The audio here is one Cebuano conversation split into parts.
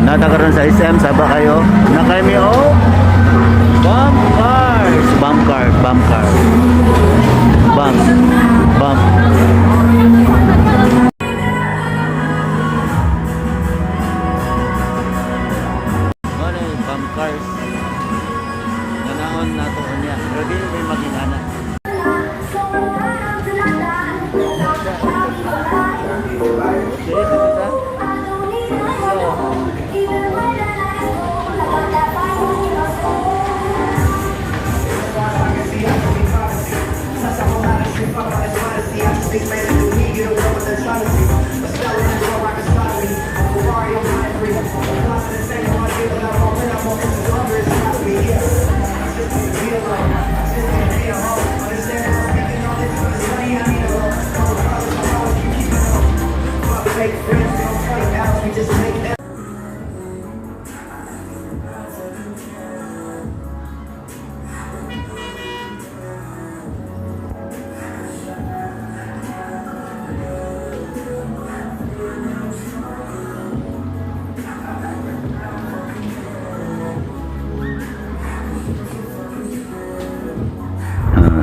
Naa ta karon sa SM, saba kayo. Nakay mi og bump cars, bump car, bump car. Bump. Bump. Ano yung bump cars? Ganahon nato niya. Pero di may magingana. Okay, dito ta.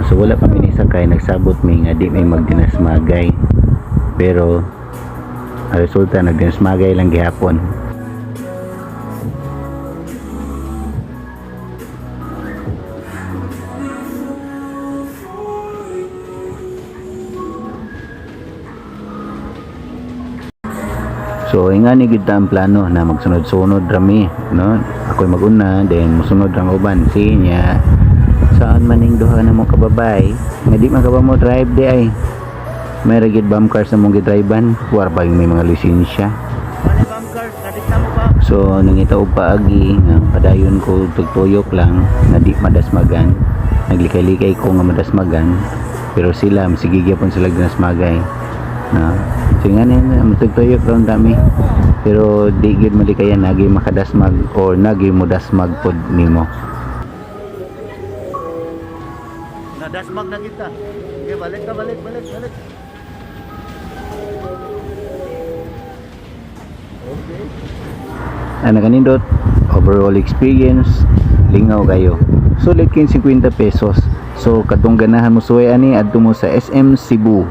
So wala pa mi nisakay, nagsabot mi nga di mi magdinasmagay. Pero ang resulta, nagdinasmagay lang gihapon. So ingani gid ta ang plano na magsunod-sunod rami, no? Ako'y maguna, then musunod ang uban sinya. Saan man ning duha na mo kababay, nga di man ka ba mo drive di ay. May ra gid bump cars na mong gidrivean, war pa yung may mga lisensya. So nangita og paagi nga padayon ko tugtuyok lang nga di madasmagan. Naglikay-likay ko nga madasmagan, pero sila sige gyapon sila dinasmagay. Na. So nga na matugtuyok ron dami. Pero di gyud malikayan, nagi makadasmag or nagi modasmag pod nimo. Nadasmag na kita. Okay, balik ka, balik, balik, balik. Okay. Ang nakanindot, overall experience, lingaw kayo. Sulit kin 50 pesos. So katong ganahan mo suway ani, adto mo sa SM Cebu.